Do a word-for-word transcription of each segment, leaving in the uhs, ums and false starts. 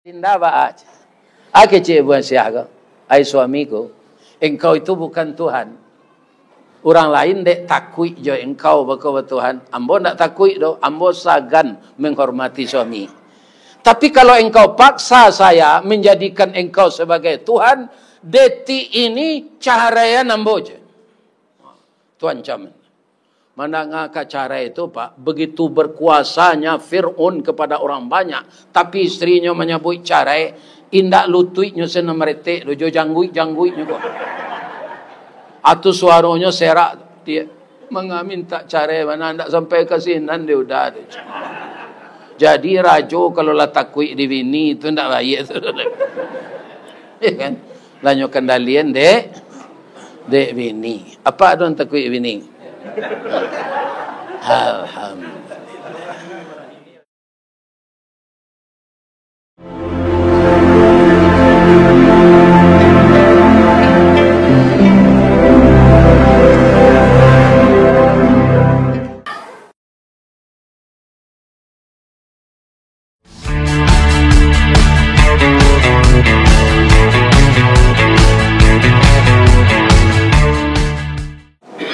Indak baa. Ah, kecek Abu Hansiah ko, "Ai suamiku, engkau itu bukan Tuhan. Urang lain dek takuik jo engkau bako batuhan, ambo ndak takuik doh, ambo sagan menghormati suami. Tapi kalau engkau paksa saya menjadikan engkau sebagai Tuhan, detik ini caraian ambo je." Tu ancaman. Mandanga ka carai tu, Pak, begitu berkuasanya Fir'aun kepada orang banyak, tapi istrinyo manyabuik carai, indak lutuiknyo se nan maretek do, jo jangguik-jangguiknyo ko. Atu suaronyo serak, dia, "Manga mintak carai bana, ndak sampai ka sinan dia udah tu." Jadi, rajo kalau lah takuik di bini, tu ndak baiak tu. Ya kan? Lah nyo kendalian dek, dek bini. Apak tu nan takuik bini? Alhamdulillah.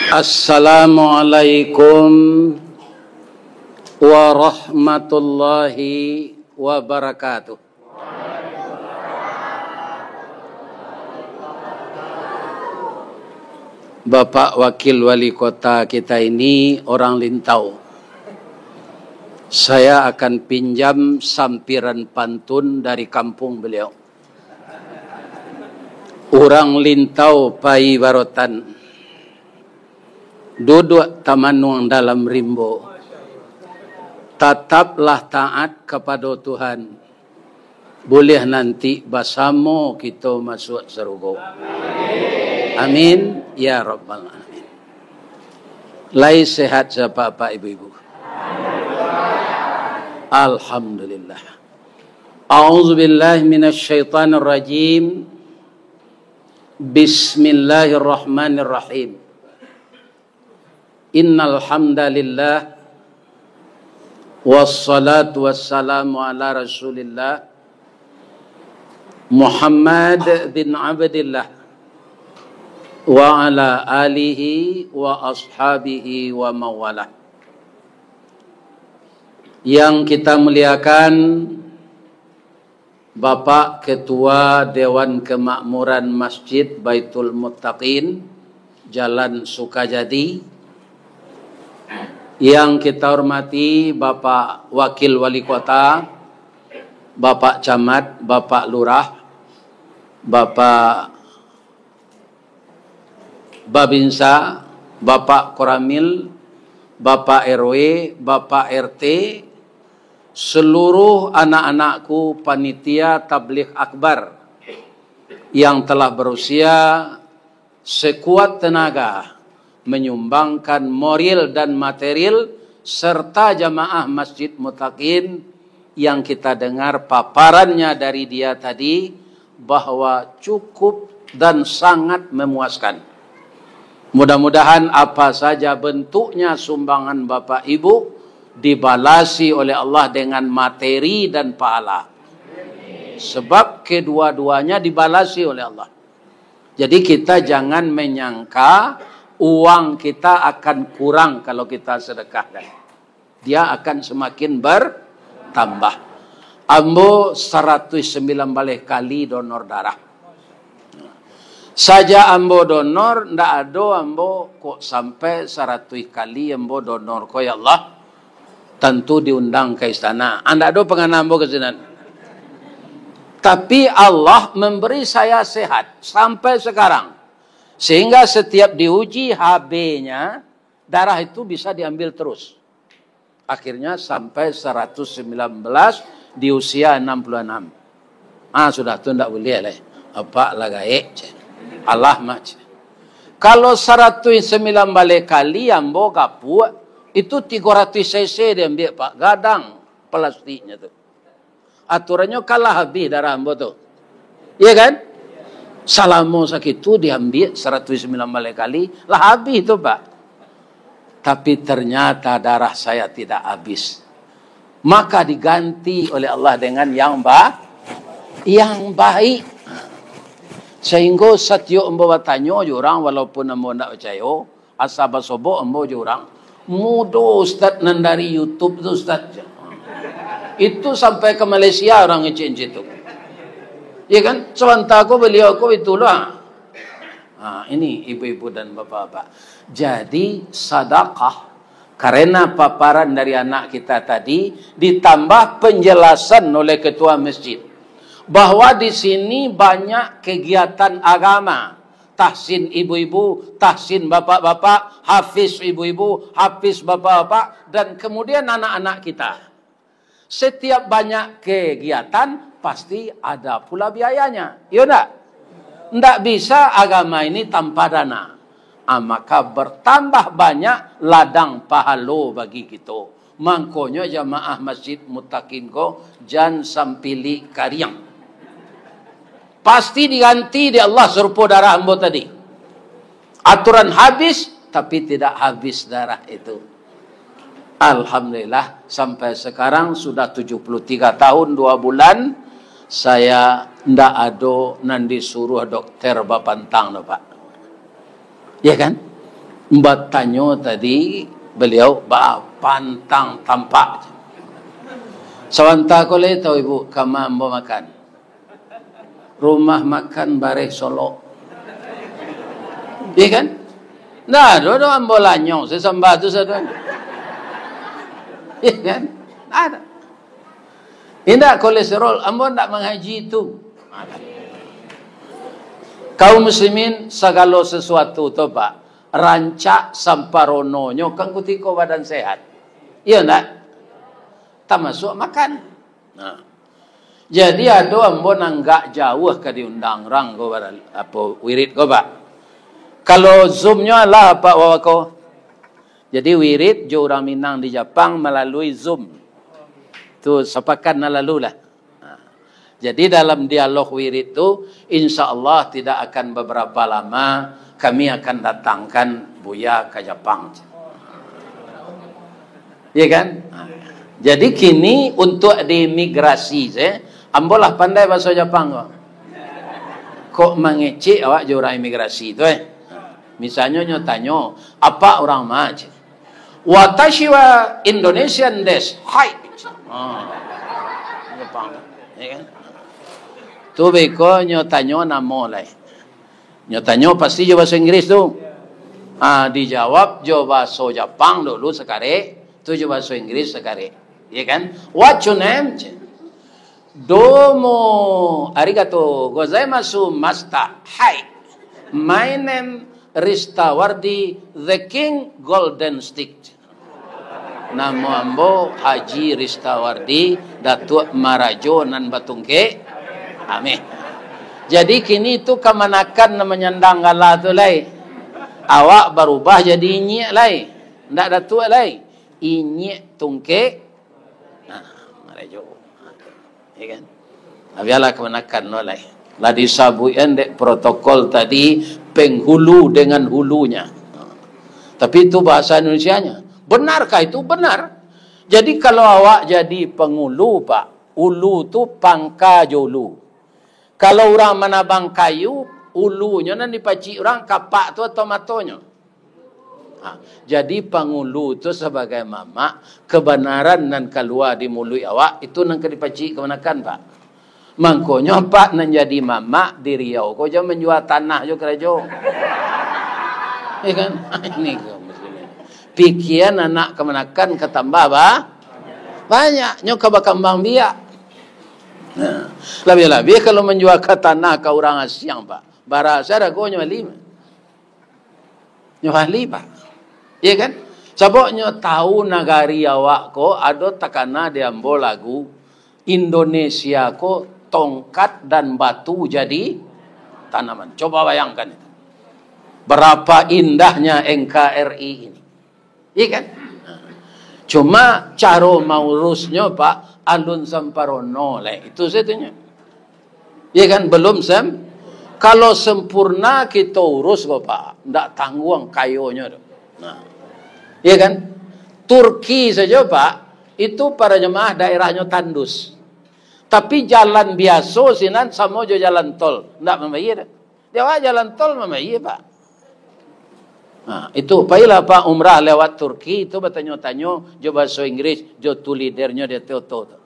Assalamualaikum warahmatullahi wabarakatuh. Bapak Wakil Wali Kota kita ini orang Lintau. Saya akan pinjam sampiran pantun dari kampung beliau. Urang Lintau pai barotan, duduak tamanuang dalam rimbo. Tataplah taat kapado Tuhan, buliah nanti basamo kito masuak sarugo. Amin, ya rabbal alamin. Lai sehat se apak-apak, ibu-ibu? Alhamdulillah. A'udzubillahi minasyaitonirrajim. Bismillahirrahmanirrahim. Innal hamdalillah, wassalatu wassalamu ala Rasulillah, Muhammad bin Abdillah, wa ala alihi wa ashabihi wa mawalah. Yang kita muliakan, Bapak Ketua Dewan Kemakmuran Masjid Baitul Muttaqin, Jalan Sukajadi. Yang kita hormati Bapak Wakil Wali Kota, Bapak Camat, Bapak Lurah, Bapak Babinsa, Bapak Koramil, Bapak R W, Bapak R T, seluruh anak-anakku panitia tabligh akbar yang telah berusia, sekuat tenaga menyumbangkan moral dan material, serta jamaah Masjid Mutakin yang kita dengar paparannya dari dia tadi, bahwa cukup dan sangat memuaskan. Mudah-mudahan apa saja bentuknya sumbangan Bapak Ibu dibalasi oleh Allah dengan materi dan pahala. Sebab kedua-duanya dibalasi oleh Allah. Jadi kita jangan menyangka uang kita akan kurang kalau kita sedekahkan. Dia akan semakin bertambah. Ambo saratuih sambilan baleh kali donor darah. Sajak ambo donor, ndak ado ambo kok sampai saratuih kali ambo donor ko, ya Allah. Tantu diundang ka istana. Ah, ndak ado pangana ambo ka sinan. Tapi Allah memberi saya sehat sampai sekarang. Sehingga setiap diuji H B-nya, darah itu bisa diambil terus. Akhirnya sampai seratus sembilan belas di usia enam puluh enam. Ah, sudah tu ndak buliah lai. Apak lah gaek, cek. Alah, mak, cek. Kalau saratus sambilan baleh kali ambo gapuak, itu tigo ratuih cc diambiak, Pak. Gadang plastiknya tu. Aturannyo kan lah habih darah ambo tu. Iya kan? Salamo sakitu diambiak saratus sambilan baleh kali, lah habih tu, Pak. Tapi ternyata darah saya tidak habis. Maka diganti oleh Allah dengan yang ba-, yang baik. Sahinggo satiok ambo batanyo jo urang, walaupun ambo ndak picayo, asa basobok ambo jo urang, "Mudo ustaz nan dari YouTube tu, ustaz." Itu sampai ka Malaysia urang ngecek-ngecek tu. Ya kan? Sabanta ko baliau ko itulah. Ha, ini ibu-ibu dan bapak-bapak. Jadi, sadakah, karena paparan dari anak kita tadi, ditambah penjelasan oleh ketua masjid, bahwa di sini banyak kegiatan agama. Tahsin ibu-ibu, tahsin bapak-bapak, hafiz ibu-ibu, hafiz bapak-bapak, dan kemudian anak-anak kita. Setiap banyak kegiatan, pasti ada pula biayanya. Iyo ndak? Ndak bisa agama ini tanpa dana. Ah, maka bertambah banyak ladang pahalo bagi kito. Mangkonyo jamaah Masjid Mutakin ko jan sampilik kariang. Pasti diganti di Allah sarupo darah ambo tadi. Aturan habis, tapi tidak habis darah itu. Alhamdulillah, sampai sekarang sudah tujuh puluh tiga tahun dua bulan, saya ndak ado nan disuruh dokter bapantang tu, Pak. Ya kan? Batanyo tadi, beliau bapantang tampak. Sabanta ko lai tau ibu, kama ambo makan. Rumah makan Bareh Solok. Iya kan? Nah, dodo ambo lanyong, sasambah tu sado. Iya kan? Ada. Indak kolesterol, ambo ndak mangaji tu. Kaum muslimin, sagalo sesuatu tu, Pak, rancak samparononyo kan kutiko badan sehat. Iya ndak? Tamasuak makan. Nah. Jadi, ado ambo nan agak jauah ka diundang urang ko, bara-, apo, wirid ko, Pak. Kalau Zoom-nyo alah, Pak, wawa ko. Jadi, wirid jo urang Minang di Japang malalui Zoom. Tu, sapakan nan lalu lah. Nah. Jadi, dalam dialog wirid tu, insya Allah tidak akan beberapa lama, kami akan datangkan Buya ka Japang. Ya kan? Jadi kini untuk di imigrasi se, ambo lah pandai bahaso Japang ko. Kok mangecek awak jo urang imigrasi tu, eh? Misalnyo nyo tanyo, "Apa urang ma?" cek. "Watashi wa Indonesian desu." "Hai." Ah, Japang. Ya kan? Tu beko nyo tanyo namo lai. Nyo tanyo pasti jo bahaso Inggris tu. Ah, dijawab jo bahaso Japang dulu sakarek, tu jo bahaso Inggris sakarek. Ya kan? "What's your name?" cek. "Domo arigato gozaimasu, master." "Hai. My name Ristawardi the King Golden Stick." "Namo ambo Haji Ristawardi, Datuak Marajo nan batungkek ameh." Jadi kini tu kamanakan nan manyandang gala tu lai. Awak barubah jadi inyiak lai. Ndak datuak lai. Inyiak tungkek. Nah, marajo. Ya kan? Nah, biarlah kamanakan lo lai. Lah disabuikan dek protokol tadi, penghulu dengan hulunya. Tapi itu bahasa Indonesianya. Benarkah itu? Benar. Jadi kalau awak jadi pangulu, Pak, ulu tu pangka jo ulu. Kalau urang manabang kayu, ulunyo nan dipacik urang, kapak tu atau matonyo? Ha, jadi pangulu tu sabagai mamak, kabanaran nan kalua di muluik awak, itu nan ka dipacik kamanakan, Pak. Mangkonyo, Pak, nan jadi mamak di Riau ko jan manjua tanah jo karajo. Ya kan? Ini kaum muslimin. Pikian anak kamanakan ka tambah ba-, banyak, nyo ka bakambang biak. Nah, labiah-labiah kalau manjua ka tanah ka urang asiang, Pak. Bara se aragonyo, Pak? Nyo ahli, Pak. Iya kan? Sabab nyo tahu nagari awak ko ado takana di ambo lagu, Indonesia ko tongkat dan batu jadi tanaman. Coba bayangkan itu. Berapa indahnya N K R I ini. Iya kan? Cuma caro maurusnyo, Pak, alun samparono lai. Itu satunyo. Iya kan? Belum sem-, kalau sempurna kito urus ko, Pak, ndak tangguang kayonyo tu. Nah. Iya kan? Turki sajo, Pak, itu para jemaah daerahnyo tandus. Tapi jalan biaso sinan samo jo jalan tol. Ndak mambayia doh. Di awak jalan tol mambayia, Pak. Nah, itu, pailah, Pak, umrah lewat Turki tu, batanyo-tanyo jo bahaso Inggris, jo tulidernyo di ateh oto tu.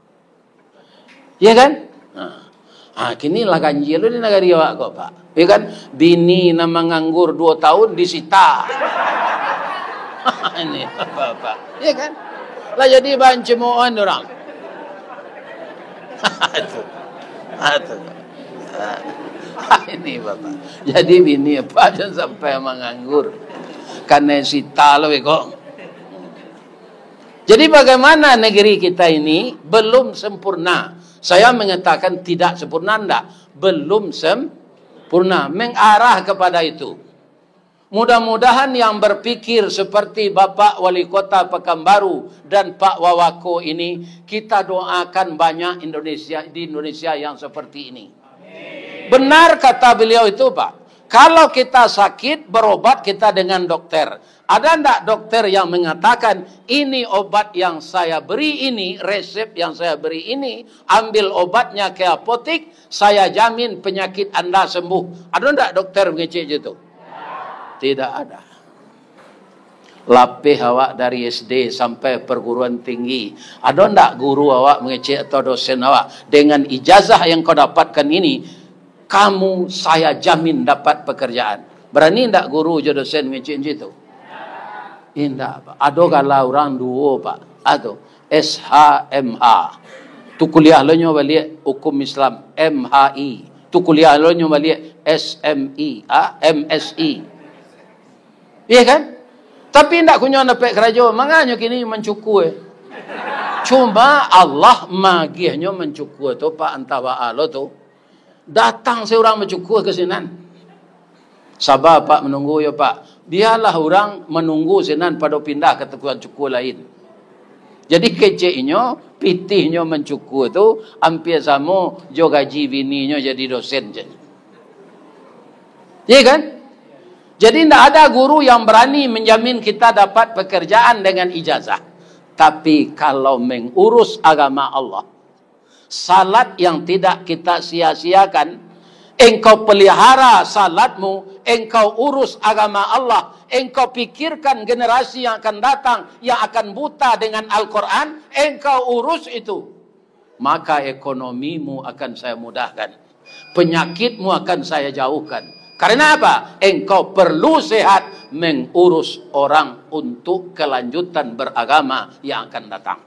Ya kan? Nah. Ah, kini lah ganjil lo di nagari awak ko, Pak. Ya kan? Bini nan manganggur duo tahun disita. Ini, Bapak. Ya kan? Lah jadi bahan cemoan orang. Itu. Ah, tu. Ah, ini, Bapak. Jadi bini apa, jangan sampai manganggur. Karena sita lo, beko. Jadi, bagaimana negeri kita ini belum sempurna? Saya mengatakan tidak sempurna, ndak. Belum sempurna. Mengarah kepada itu. Mudah-mudahan yang berpikir seperti Bapak Wali Kota Pekanbaru dan Pak Wawako ini, kita doakan banyak Indonesia, di Indonesia yang seperti ini. Benar kata beliau itu, Pak. Kalau kita sakit, berobat kita dengan dokter. Ada ndak dokter yang mengatakan, "Ini obat yang saya beri ini, resep yang saya beri ini, ambil obatnya ke apotik, saya jamin penyakit anda sembuh"? Ada ndak dokter mengecek je tu? Tidak ada. Lapeh awak dari S D sampai perguruan tinggi. Ada ndak guru awak mengecek atau dosen awak, "Dengan ijazah yang kau dapatkan ini, kamu saya jamin dapat pekerjaan"? Berani ndak guru jo dosen mengecek macam tu? Indak. Ado gala urang duo, Pak. Ado S H M H. Tu kuliah lo nyo baliak hukum Islam, M H I. Tu kuliah lo nyo baliak S M I, ah, M S I. Iya kan? Tapi indak kunyo dapek karajo, manganyo kini mancukua. Cuma Allah magiahnyo mancukua tu, Pak, antah baa lo tu. Datang se urang mancukua ka sinan. Saba, Pak, manunggu yo, Pak. Bialah urang manunggu sinan pado pindah ka tukang cukua lain. Jadi kecek inyo, pitih inyo mancukua tu ampia samo jo gaji bini inyo jadi dosen, cek. Iya kan? Jadi, ndak ada guru yang berani menjamin kita dapat pekerjaan dengan ijazah. Tapi kalau mengurus agama Allah, salat yang tidak kita sia-siakan, engkau pelihara salatmu, engkau urus agama Allah, engkau pikirkan generasi yang akan datang yang akan buta dengan Al-Quran, engkau urus itu, maka ekonomimu akan saya mudahkan. Penyakitmu akan saya jauhkan. Karena apa? Engkau perlu sehat mengurus orang untuk kelanjutan beragama yang akan datang.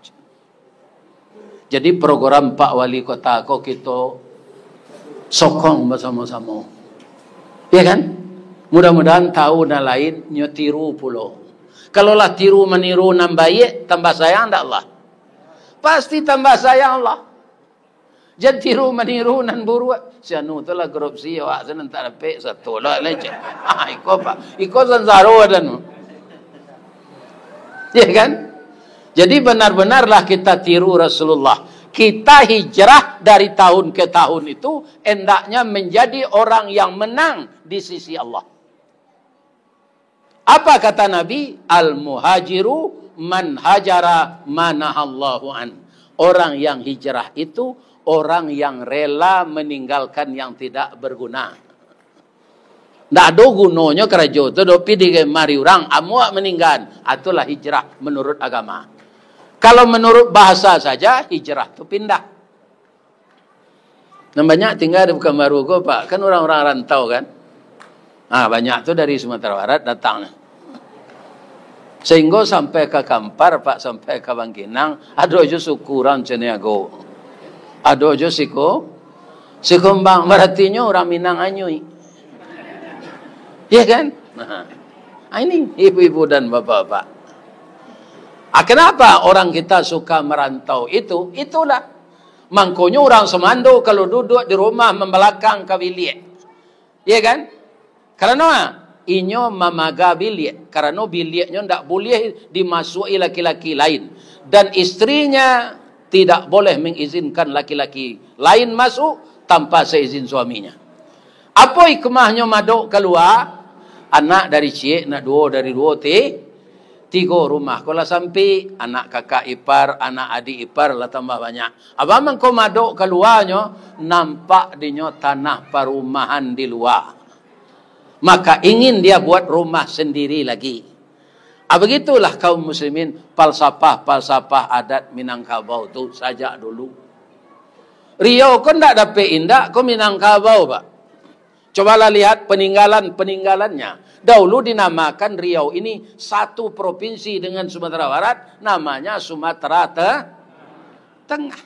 Jadi program Pak Wali Kota ko kito sokong basamo-samo. Ya kan? Mudah-mudahan tahun nan lain nyo tiru pulo. Kalau lah tiru maniru nan baiak, tambah sayang ndak Allah? Pasti tambah sayang Allah. Jan tiru maniru nan buruak. Si anu tu lah korupsi, awak tu nan tak dapek, satu lah leceh. Ha, iko, Pak. Iko sansaro badan. Ya kan? Jadi benar-benarlah kita tiru Rasulullah. Kita hijrah dari tahun ke tahun itu hendaknya menjadi orang yang menang di sisi Allah. Apa kata Nabi? "Al-muhajiru man hajara ma nahallahu an." Orang yang hijrah itu orang yang rela meninggalkan yang tidak berguna. Ndak ado gunonyo karajo tu doh, pi digemari urang, amuak maninggan. Ah, itulah hijrah menurut agama. Kalau menurut bahasa saja, hijrah tu pindah. Nan banyak tingga di Pekanbaru ko, Pak, kan urang-urang rantau, kan? Ah, banyak tu dari Sumatera Barat datang. Sahinggo sampai ka Kampar, Pak, sampai ka Bangkinang, ado jo suku urang Caniago. Ado jo siko, Sikumbang, baratinyo urang Minang anyuik. Ya kan? Nah, ini ibu-ibu dan bapak-bapak. Ah, kenapa orang kita suka merantau itu? Itulah. Mangkonyo urang sumando kalau duduak di rumah mambalakang ka biliak. Iya kan? Karano inyo mamaga biliak, karano biliaknyo ndak buliah dimasuak-i laki-laki lain, dan istrinya tidak boleh mengizinkan laki-laki lain masuk tanpa seizin suaminya. Apo hikmahnyo madok kalua? Anak dari ciek, nak duo dari duo, ti-, Tigo rumah ko lah sampik, anak kakak ipar, anak adik ipar lah tambah banyak. Abang mangko madok kaluanyo, nampak dinyo tanah parumahan di lua. Maka ingin dia buat rumah sendiri lagi. Ah, begitulah kaum muslimin, falsafah-falsafah adat Minangkabau tu sajak dulu. Riau ko ndak dapek indak ko Minangkabau, Pak. Cobalah lihat peninggalan-peninggalannya. Dahulu dinamakan Riau ini satu provinsi dengan Sumatera Barat, namanya Sumatera Te-, Tengah.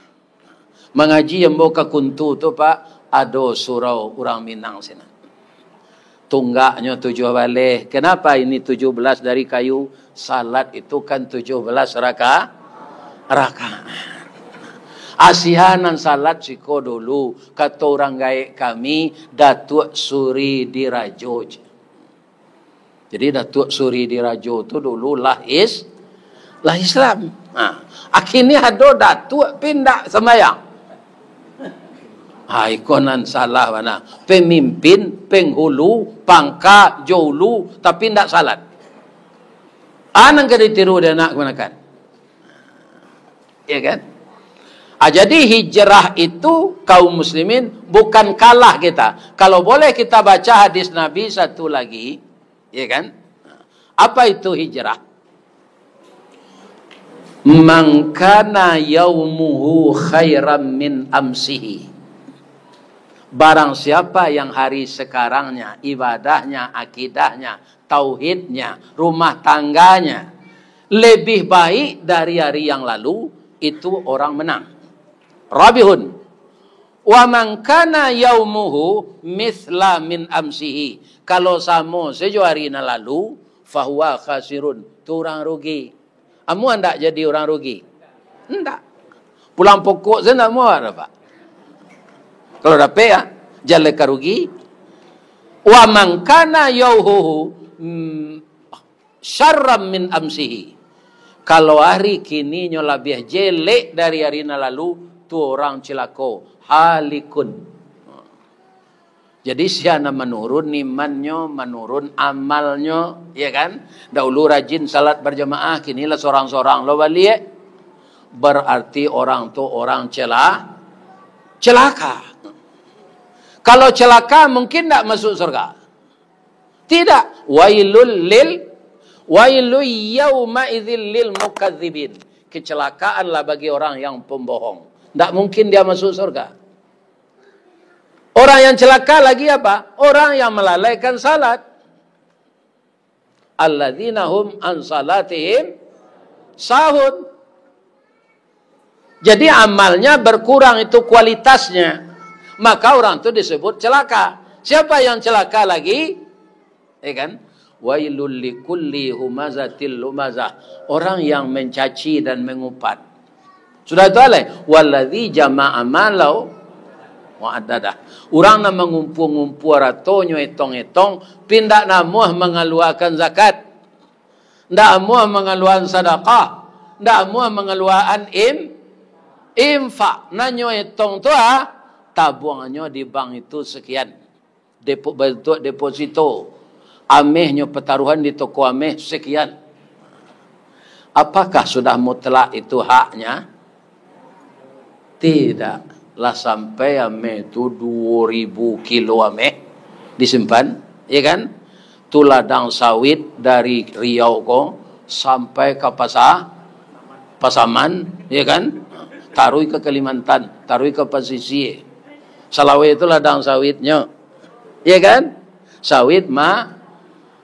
Mangaji ambo ka Kuntu tu, Pak, ado surau urang Minang sinan. Tunggaknyo tujuah baleh. Kenapa ini tujuah belas dari kayu? Salat itu kan tujuah belas raka-, rakaat. Asia nan salat siko dulu, kato urang gaek kami, Datuak Suri Dirajo. Jadi, Datuak Suri Dirajo tu dulu lah is-, lah Islam. Ha. Akhirnya ado datuak pindah sambayang. Ha, iko nan salah bana. Pemimpin, penghulu, pangka, jo ulu, tapi ndak salat. Ah, nan ka ditiru dek anak kamanakan. Ya kan? Ah, jadi hijrah itu, kaum muslimin, bukan kalah kita. Kalau boleh kita baca hadis Nabi satu lagi, ya kan? Apa itu hijrah? "Man kana yaumuhu khairan min amsihi." Barang siapa yang hari sekarangnya, ibadahnya, akidahnya, tauhidnya, rumah tangganya lebih baik dari hari yang lalu, itu orang menang. Rabihun. "Wa man kana yaumuhu mithla min amsihi." Kalau samo sajo hari nan lalu, fahuwa khasirun. Tu urang rugi. Amuah ndak jadi urang rugi? Ndak. Pulang pokok sajo ndak amuah dapek. Kalau dapek, ya, jan lai ka rugi. "Wa man kana yaumuhu, mm, syarran min amsihi." Kalau hari kininyo labiah jelek dari hari nan lalu, tu urang cilako, halikun. Jadi, sia nan manurun imannyo, manurun amalnyo, ya kan? Dahulu rajin salat berjamaah, kini lah sorang-sorang lo baliak. Berarti orang tu orang cela-, celaka. Kalau celaka, mungkin ndak masuk surga? Tidak. Wailul lil, wailul yauma idzil lil mukadzibin. Kecelakaan lah bagi orang yang pembohong. Ndak mungkin dia masuk surga. Orang yang celaka lagi apa? Orang yang melalaikan salat. "Alladzina hum an salatihim sahun." Jadi, amalnya berkurang itu kualitasnya, maka orang tu disebut celaka. Siapa yang celaka lagi? Ya kan? "Wailul likulli humazatil lumazah." Orang yang mencaci dan mengupat. Sudah tu alai, "Walladzi jama'a malau wa addadah." Urang nan mangumpua-ngumpua aratonyo etong-etong, tapi ndak namuah mangaluakan zakat. Ndak amuah mangaluakan sadakah. Ndak amuah mangaluakan im-, infak. Nan nyo etong tu, ah, tabuangnyo di bank itu sekian. Depo-, bantuak deposito. Amehnyo pataruhan di toko ameh, sekian. Apakah sudah mutlak itu haknya? Tidak. Lah sampai ameh tu duo ribu kilo ameh disimpan, ya kan? Tu ladang sawit dari Riau ko sampai ka Pasa-, Pasaman, ya kan? Taruih ka Kalimantan, taruih ka Pasisia. Salawai tu ladang sawitnyo. Ya kan? Sawit ma-,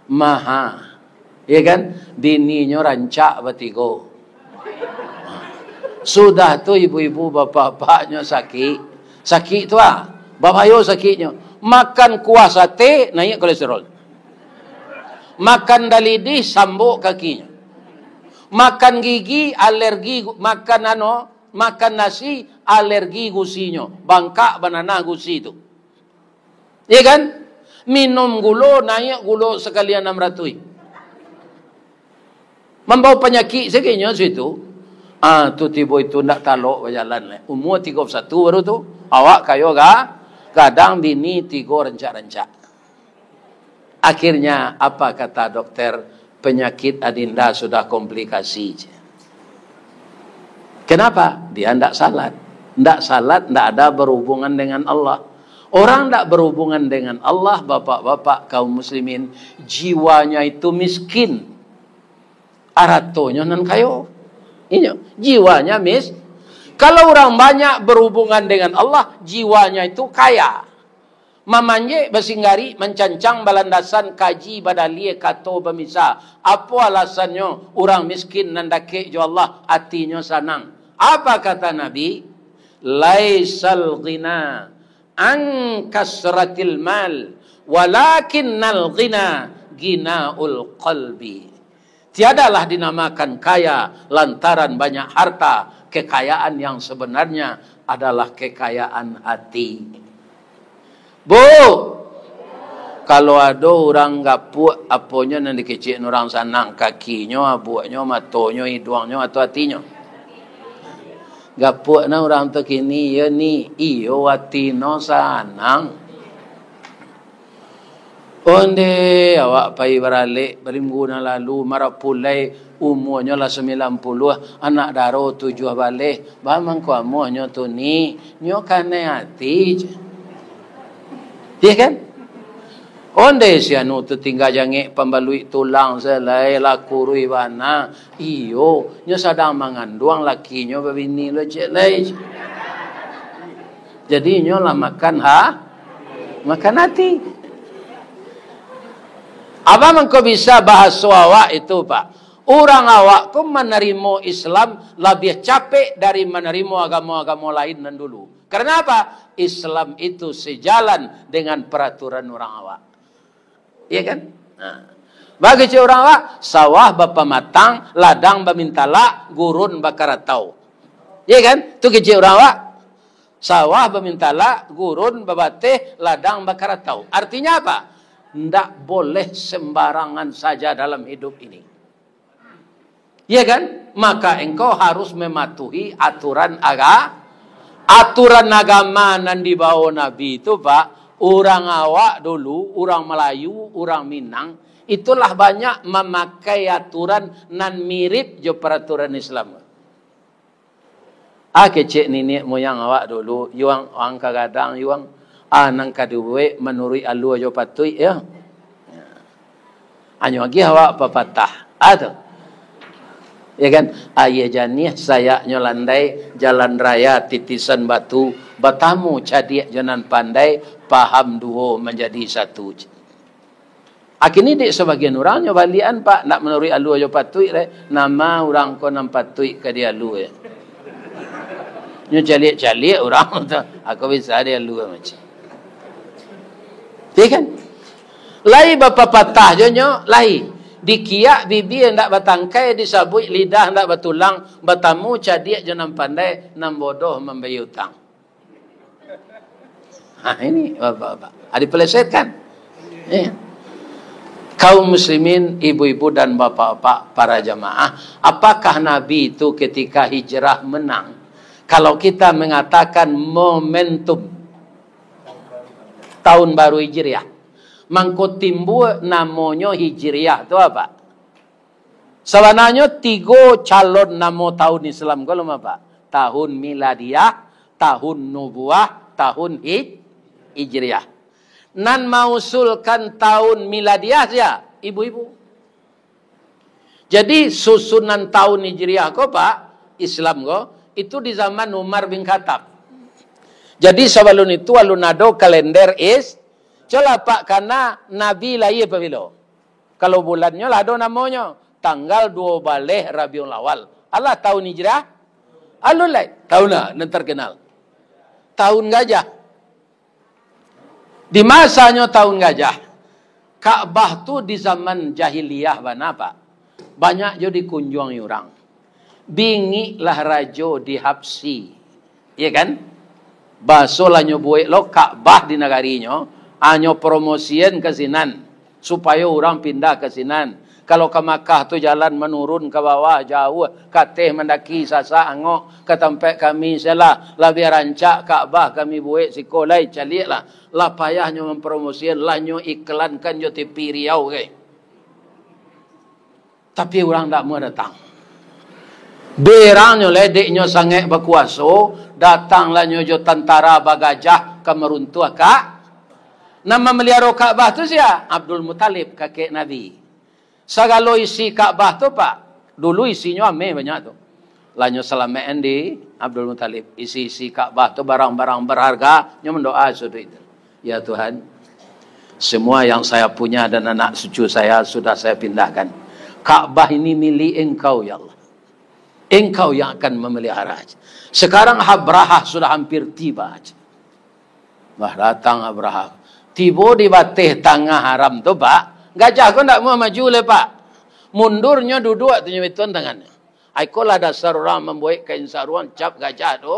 maha. Ya kan? Bininyo rancak batigo. Sudah tu ibu-ibu, bapak-bapaknyo sakik. Sakik tu ah, babayo sakiknyo. Makan kuah sate, naik kolesterol. Makan dalidih, sambok kakinyo. Makan gigi, alergi, makan ano, makan nasi, alergi gusinyo. Bangkak bananah gusi tu. Ya kan? Minum gulo, naik gulo sakali anam ratuih. Mambawa panyakik sakinyo situ. Ah, tu tibo itu ndak talok bajalan lai. Umur tigo puluh satu baru tu. Awak kayo ga-, gadang, bini tigo rancak-rancak. Akhirnya, apa kata dokter? Penyakit Adinda sudah komplikasi. Kenapa? Dia ndak salat. Ndak salat, ndak ada berhubungan dengan Allah. Orang ndak berhubungan dengan Allah, bapak-bapak kaum muslimin, jiwanya itu miskin. Aratonyo nan kayo. Inyo, jiwanya mis-, kalau orang banyak berhubungan dengan Allah, jiwanya itu kaya. Mamanjek basinggari, mancancang balandasan, kaji badalie kato bamisa. Apo alasannyo? Urang miskin nan dakek jo Allah, atinyo sanang. Apa kata Nabi? "Laisal ghina an kasratil mal, walakinnal ghina ghinaul qalbi." Tiadalah dinamakan kaya lantaran banyak harta, kekayaan yang sebenarnya adalah kekayaan hati. Bu, kalau ado urang gapuak, aponyo nan dikecek urang sanang, kakinyo, abuaknyo, matonyo, iduangnyo, atau atinyo? Gapuak na urang tu kini, iyo ni, iyo, atino sanang. Onde awak pai baralek, bariminggu nan lalu, marapulai, umuanyo lah sambilan puluah, anak daro tujuah baleh, baa mangko amuahnyo tu ni, nyo kanai ati, ceh. Iyo kan? Onde si anu tu tingga jangek pambaluik tulang, salai lah kuruih bana, iyo, nyo sadang manganduang lakinyo babini lo, cek lai. Jadi, inyo lah makan ha-, makan ati. Apo mangko bisa bahaso awak itu, Pak? Urang awak ko manarimo Islam labiah capek dari manarimo agamo-agamo lain nan dulu. Karena apa? Islam itu sejalan dengan peraturan urang awak. Iya kan? Nah. Bagi cek urang awak, sawah bapamatang, ladang bamintalak, gurun bakaratau. Iya kan? Tu kecek urang awak. Sawah bamintalak, gurun babateh, ladang bakaratau. Artinya apa? Ndak boleh sembarangan saja dalam hidup ini. Iya kan? Maka engkau harus mematuhi aturan aga-, aturan agama nan dibawa Nabi itu, Pak. Urang awak dulu, urang Melayu, urang Minang, itulah banyak mamakai aturan nan mirip jo paraturan Islam. Ah, kecek niniak moyang awak dulu, yuang, ang ka gadang, yuang. Ah, nan ka dibuek manuruik alua jo patuik, yo. Anyo agiah awak papatah. Ah, tu. Ya kan? Aia janiah sayaknyo landai, jalan raya titisan batu, batamu cadiak jo nan pandai, paham duo manjadi satu. Akini dek sabagian urang nyo baliakan, Pak, ndak manuruik alua jo patuik lai. Nama urang ko nan patuik ka dialua? Nyo caliak-caliak urang tu, ako bisa dialua macam. Iya kan? Lai bapapatah jo nyo, lai. Dikiak bibia ndak batangkai, disabuik lidah ndak batulang, batamu cadiak jo nan pandai, nan bodoh mambayia utang. Ha, ini, Bapak-bapak. Ah, dipelesetkan. Iya. Kaum muslimin, ibu-ibu dan bapak-bapak, para jamaah, apakah Nabi itu ketika hijrah menang? Kalau kita mengatakan momentum tahun baru Hijriah, mangko timbua namonyo Hijriah tu apa? Sabananyo tigo calon namo tahun Islam ko lo, Pak. Tahun Miladiah, tahun Nubuah, tahun Hij-, Hijriah. Nan mausulkan tahun Miladiah sia? Ibu-ibu. Jadi, susunan tahun Hijriah ko, Pak, Islam ko, itu di zaman Umar bin Khattab. Jadi, sabalun itu alun ado kalender Is-, colah, Pak, kana Nabi lahia pabilo? Kalau bulannyo lah ado namonyo, tanggal duo baleh Rabiul Awal. Alah tahun Hijrah? Alun lai. Tahun a nan terkenal? Tahun gajah. Di masanyo tahun gajah, Ka'bah tu di zaman jahiliyah bana, Pak. Banyak jo dikunjuangi urang. Bingiklah rajo di Habsyi. Iya kan? Baso lah nyo buek lo Ka'bah di nagarinyo, hanyo promosian ka sinan, supayo urang pindah ka sinan. Kalau ka Makkah tu jalan manurun ka bawah, jauah, ka ateh mandaki, sasak, angok, ka tampek kami salah, labiah rancak Ka'bah kami buek siko lai, caliaklah. Lah payah nyo mampromosian, lah nyo iklankan jo T V Riau, gai. Tapi urang ndak mau datang. Berangnyo ledeknyo sangaik bakuaso, datanglah nyo jo tantara bagajah ka maruntuah ka. Nan mamaliaro Ka'bah tu sia? Abdul Muthalib, kakek Nabi. Sagalo isi Ka'bah tu, Pak, dulu isinyo ameh banyak tu. Lah nyo salamaik di Abdul Muthalib. Isi-isi Ka'bah tu barang-barang berharga, nyo mandoa sudah itu. Ya Tuhan, semua yang saya punya dan anak cucu saya sudah saya pindahkan. Ka'bah ini milik Engkau, ya Allah. Engkau yang akan memelihara. Sekarang Abrahah sudah hampir tiba. Bah, datang Abrahah. Tibo di bateh tangah haram tu, Pak. Gajah ko ndak mau maju lai, Pak. Mundurnyo duduak tu nyo bituan tangannyo. Ai, ikolah dasar urang mambuek kain saruang cap gajah tu.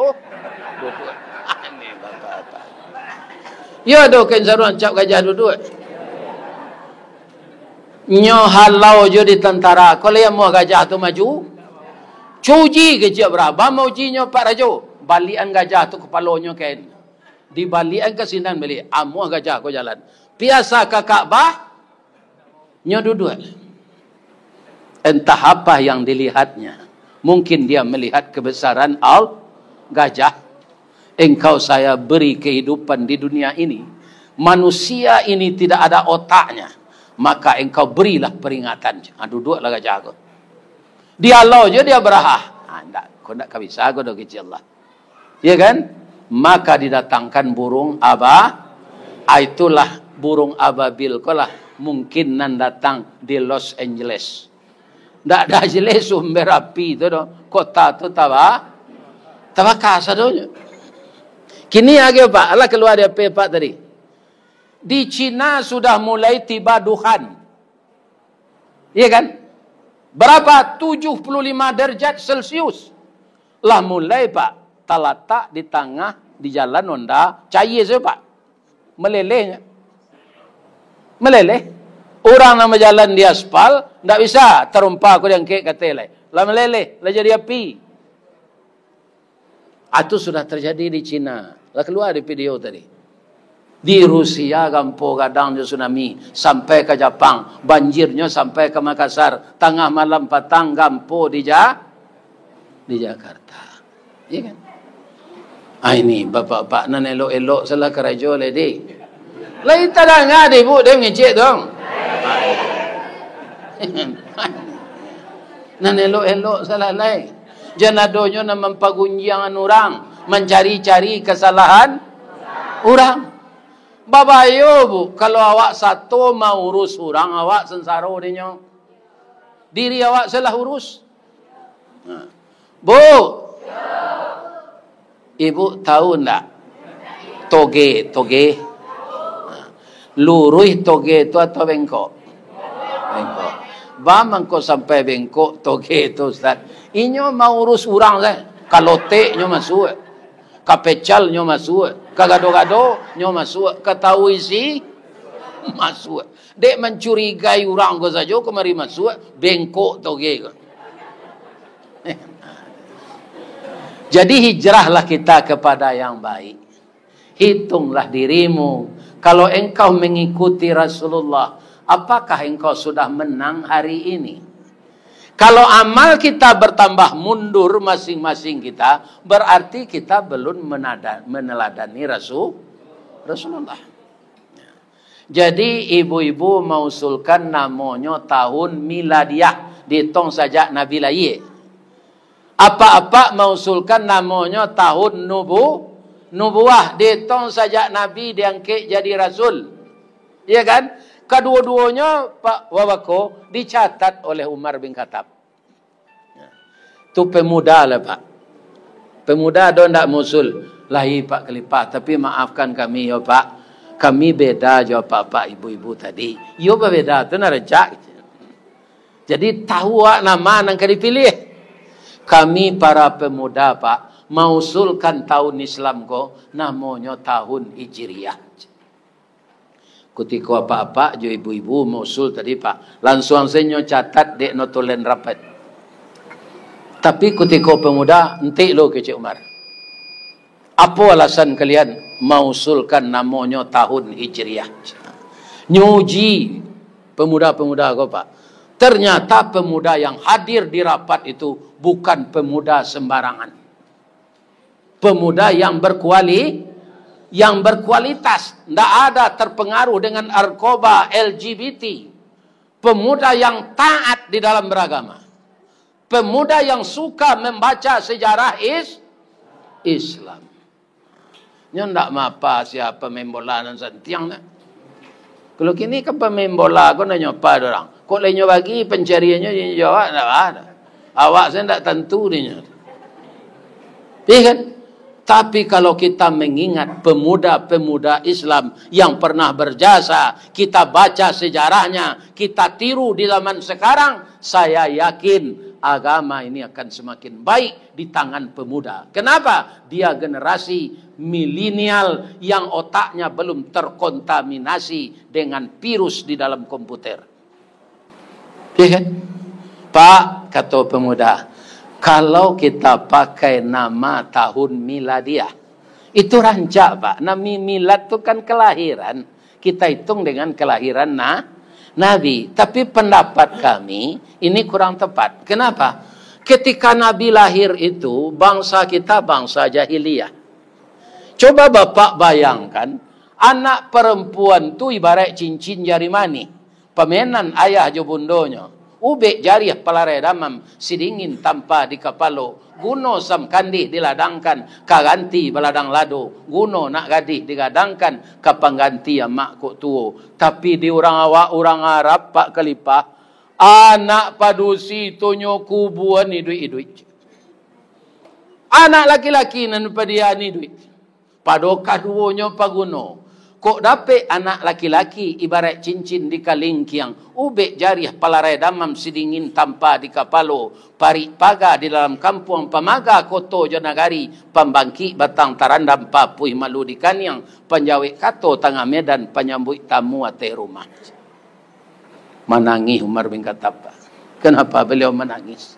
Duduak. Aneh bapak-bapak. Yo, ado kain saruang cap gajah duduak. Nyo halau jo di tantara. Ko lai amuah gajah tu maju. Cuji kecek Abrahah. Ba maujinyo Pak Rajo. Baliakan gajah tu kapalonyo kain. Dibaliakan ka sinan baliak. Amuah gajah ko jalan. Piasa ka Ka'bah. Nyo duduak. Entah apa yang dilihatnya. Mungkin dia melihat kebesaran Al-, gajah. Engkau saya beri kehidupan di dunia ini. Manusia ini tidak ada otaknya. Maka engkau berilah peringatan. Ha, duduaklah gajah ko. Dialau je dia Abrahah. Ha, ndak, ko ndak ka bisa ko doh kecek Allah. Ya kan? Maka didatangkan burung aba-, ah, itulah burung ababil ko lah mungkin nan datang di Los Angeles. Ndak ada jelas sumber api tu doh. Kota tu taba-, tabaka sadonyo. Kini agiah, Pak, alah kalua di api, Pak, tadi. Di Cina sudah mulai tiba duhan. Iya kan? Berapa? Tujuh puluh lima derajat Celcius. Lah mulai, Pak, talatak di tangah, di jalan Honda, cair sajo, Pak. Meleleh. Meleleh. Urang nan bajalan di aspal, ndak bisa tarompa ko diangkek ka ateh lai. Lah meleleh, lah jadi api. Ah, tu sudah terjadi di Cina. Lah kalua di video tadi. Di Rusia gampo gadang jo tsunami, sampai ka Japang, banjirnyo sampai ka Makassar, tangah malam patang gampo di Ja-, di Jakarta. Iya kan? Ah, ini bapak-bapak nan elok-elok salah karajo lai, dek. Lai tadanga dek, Bu, dek mangecek tu. Nan elok-elok salah lai. Jan adonyo nan mampagunjiangan urang, mancari-cari kasalahan urang. Babayo, Bu, kalau awak sato maurus urang, awak sansaro dinyo. Diri awak salah urus. Nah. Bu, Ibu tahu ndak? Toge, toge. Nah. Luruih toge tu atau bengkok? Bengkok. Ba mangko sampai bengkok toge tu, Ustaz? Inyo maurus urang sajo. Kalotek nyo masuak. Ka pecal nyo masuak. Ka gado-gado nyo masuak. Ka tahu isi masuak. Dek mancurigai urang ko sajo, kamari masuak, bengkok toge ko. Jadi, hijrahlah kita kepada yang baik. Hitunglah dirimu. Kalau engkau mengikuti Rasulullah, apakah engkau sudah menang hari ini? Kalau amal kita bertambah mundur masing-masing kita, berarti kita belum menada-, meneladani Rasul-, Rasulullah. Jadi, ibu-ibu mausulkan namonyo tahun miladiah, diitong sajak Nabi lahia. Apak-apak mausulkan namonyo tahun nubu-, nubuah, diitong sajak Nabi diangkek jadi rasul. Iya kan? Kaduo-duonyo, Pak Wawako, dicatat oleh Umar bin Khattab. Tu pemuda lah, Pak. Pemuda ado ndak mausul? Lahia, Pak Khalifah, tapi maafkan kami yo, Pak. Kami beda jo apak-apak ibu-ibu tadi. Iyo, babeda tu nan rancak. Jadi, tahu awak nama nan ka dipiliah. Kami para pemuda, Pak, mausulkan tahun Islam ko, namonyo tahun Hijriah. Kutiko apak-apak jo ibu-ibu mausul tadi, Pak, lansuang sajo nyo catat dek notulen rapet. Tapi kutiko pemuda, entik lo, kecek Umar. Apo alasan kalian mausulkan namonyo tahun Hijriah? Nyo uji pemuda-pemuda ko, Pak. Ternyata pemuda yang hadir di rapat itu bukan pemuda sembarangan. Pemuda yang berkuali-, yang berkualitas, ndak ada terpengaruh dengan narkoba, L G B T. Pemuda yang taat di dalam beragama. Pemuda yang suka membaca sejarah is-, Islam. Nyo ndak mapa sia pamain bola nan santiang tu. Kalau kini kan pamain bola ko ndak nyo apa dek urang. Kok lai nyo bagi pancariannyo, inyo jawab ndak ada. Awak sajo ndak tantu dinyo. Iya kan? Tapi kalau kita mengingat pemuda-pemuda Islam yang pernah berjasa, kita baca sejarahnya, kita tiru di zaman sekarang, saya yakin agama ini akan semakin baik di tangan pemuda. Kenapa? Dia generasi milenial yang otaknya belum terkontaminasi dengan virus di dalam komputer. Iya kan? "Pak," kato pemuda, "kalau kita pakai nama tahun miladiah, itu rancak, Pak. Nami milad tu kan kelahiran. Kita hitung dengan kelahiran na-, Nabi. Tapi pendapat kami, ini kurang tepat. Kenapa? Ketika Nabi lahir itu, bangsa kita bangsa jahiliyah. Coba Bapak bayangkan, anak perempuan tu ibarat cincin jari manih. Pamenan ayah jo bundonyo. Ubek jariah palarai damam, sidingin tampa di kapalo. Guno sam kandih diladangkan, ka ganti baladang lado. Guno nak gadih digadangkan, ka pangganti amak kok tuo." Tapi di urang awak, urang Arab, Pak Kalipah, anak padusi tu nyo kubuan iduik-iduik. Anak laki-laki nan padian iduik. Pado kaduonyo paguno. Kok dapek anak laki-laki ibarat cincin di kalingkiang, ubek jariah palarai damam sidingin tampa di kapalo, parik paga di dalam kampuang, pamaga koto jo nagari, pambangkik batang tarandam, papuih malu di kaniang, panjawek kato tangah medan, panyambuik tamu ateh rumah. Manangih Umar bin Khattab. Kenapa beliau manangis?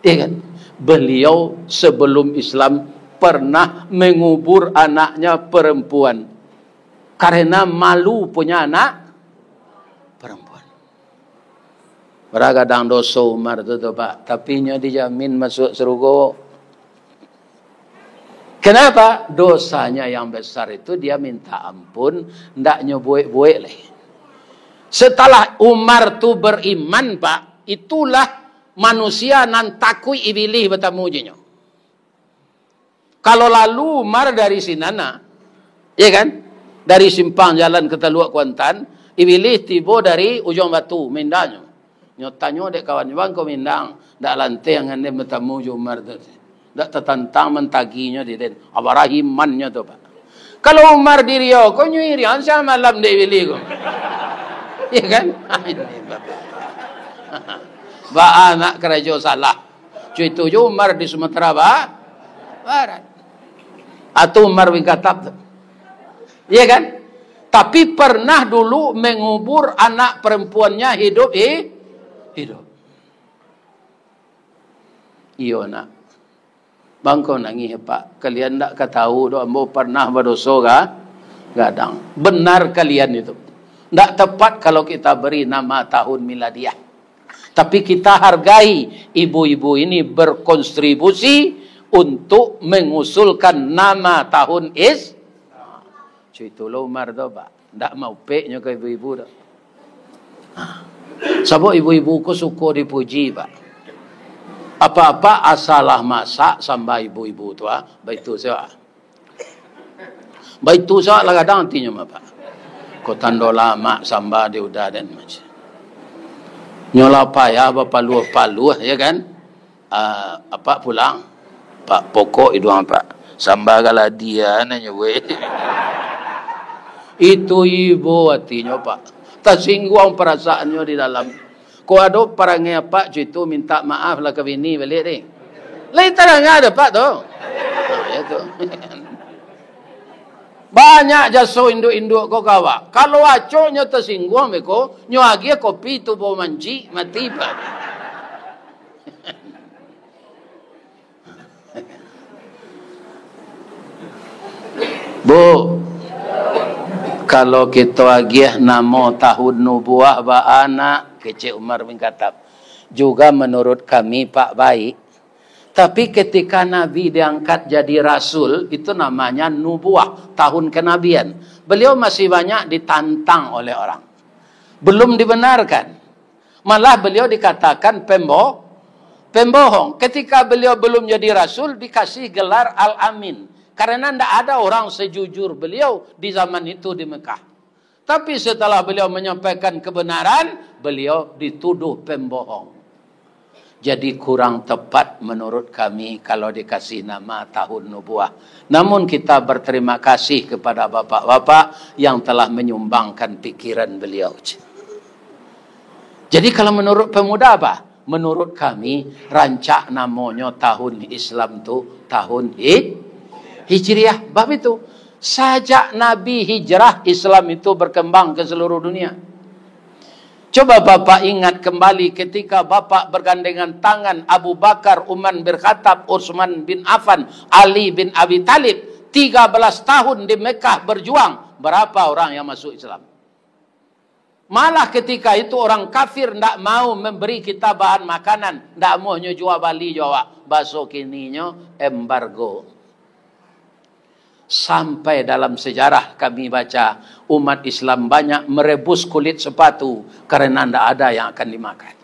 Iya kan? Beliau sebelum Islam pernah mengubur anaknya perempuan karena malu punya anak perempuan. Bara gadang doso Umar tu, tu, Pak, tapi nyo dijamin masuk surga. Kenapa? Dosanya yang besar itu dia minta ampun, ndak nyo buek-buek lai. Setelah Umar tu beriman, Pak, itulah manusia nan takuik Ibilih batamu jo nyo. Kalau lalu Umar dari sinan, nah, iya kan? Dari simpang jalan ka Taluak Kuantan, Ibilih tibo dari Ujuang Batu, mindanyo. Nyo tanyo dek kawan, "Bang, ko mindang, ndak lanteh angannyo batamu jo Umar tu. Ndak tatantang mantaginyo di den. Abarahiman nyo tu, Pak." Kalau Umar diriau, ko nyo irian siang malam dek Ibilih ko. Iya kan? Ini, Bapak. Baa nak karajo salah. Cuito jo Umar di Sumatera Ba-, Barat. Atau Umar bin Khattab tu. Iya kan? Tapi pernah dulu mengubur anak perempuannya hidup, hi-, hidup. Iyo, nak. Bangko nangih, Pak. Kalian ndak ka tahu doh, ambo pernah badoso ga-, gadang. Benar kalian itu. Ndak tepat kalau kita beri nama tahun miladiah. Tapi kita hargai ibu-ibu ini berkontribusi untuk mengusulkan nama tahun is-, cuito lo Umar tu, Pak. Ndak maupeknyo ka ibu-ibu tu. Ha. Sabab ibu-ibu ko suko dipuji, Pak. Apa-apa asalah masak samba ibu-ibu tu, ah, baitu sajo. Baitu sajo lah gadang atinyo mah, Pak. Ko tando lamak samba di udah den macam. Nyo lah payah bapaluah-paluah, ya kan? Ah, apak pulang. Pak, pokok iduang, Pak. Samba galadi, ah, nanyo, weh. Itu ibo atinyo, Pak. Tasingguang perasaannyo di dalam. Ko ado parangai apak cuito minta maaf lah ka bini baliak, deh. Lai tarang ado, Pak, tu. Nah, ya tu. Banyak jaso induak-induak ko ka awak. Kalau acoknyo tasingguang beko, nyo agiah kopi tu bau mancik, mati, Pak. Bu, kalau kito agiah namo tahun nubuah baa nak, kecek Umar bin Khattab. Juga menurut kami, Pak, baik. Tapi ketika Nabi diangkat jadi rasul, itu namanya nubuah, tahun kenabian. Beliau masih banyak ditantang oleh orang. Belum dibenarkan. Malah beliau dikatakan pembo-, pembohong. Ketika beliau belum jadi rasul, dikasih gelar Al-Amin. Karena ndak ada orang sejujur beliau di zaman itu di Mekah. Tapi setelah beliau menyampaikan kebenaran, beliau dituduh pembohong. Jadi kurang tepat menurut kami kalau dikasih nama tahun nubuah. Namun kita berterima kasih kepada bapak-bapak yang telah menyumbangkan pikiran beliau. Jadi kalau menurut pemuda apa? Menurut kami, rancak namonyo tahun Islam tu tahun Hij-, Hijriah. Bab itu, sajak Nabi hijrah, Islam itu berkembang ke seluruh dunia. Coba Bapak ingat kembali ketika Bapak bergandengan tangan Abu Bakar, Umar bin Khattab, Utsman bin Affan, Ali bin Abi Thalib, tiga belas tahun di Mekah berjuang, berapa orang yang masuk Islam? Malah ketika itu orang kafir ndak mau memberi kita bahan makanan, ndak mau nyo jua bali jo awak. Baso kininyo embargo. Sampai dalam sejarah kami baca, umat Islam banyak merebus kulit sepatu karena ndak ada yang akan dimakan.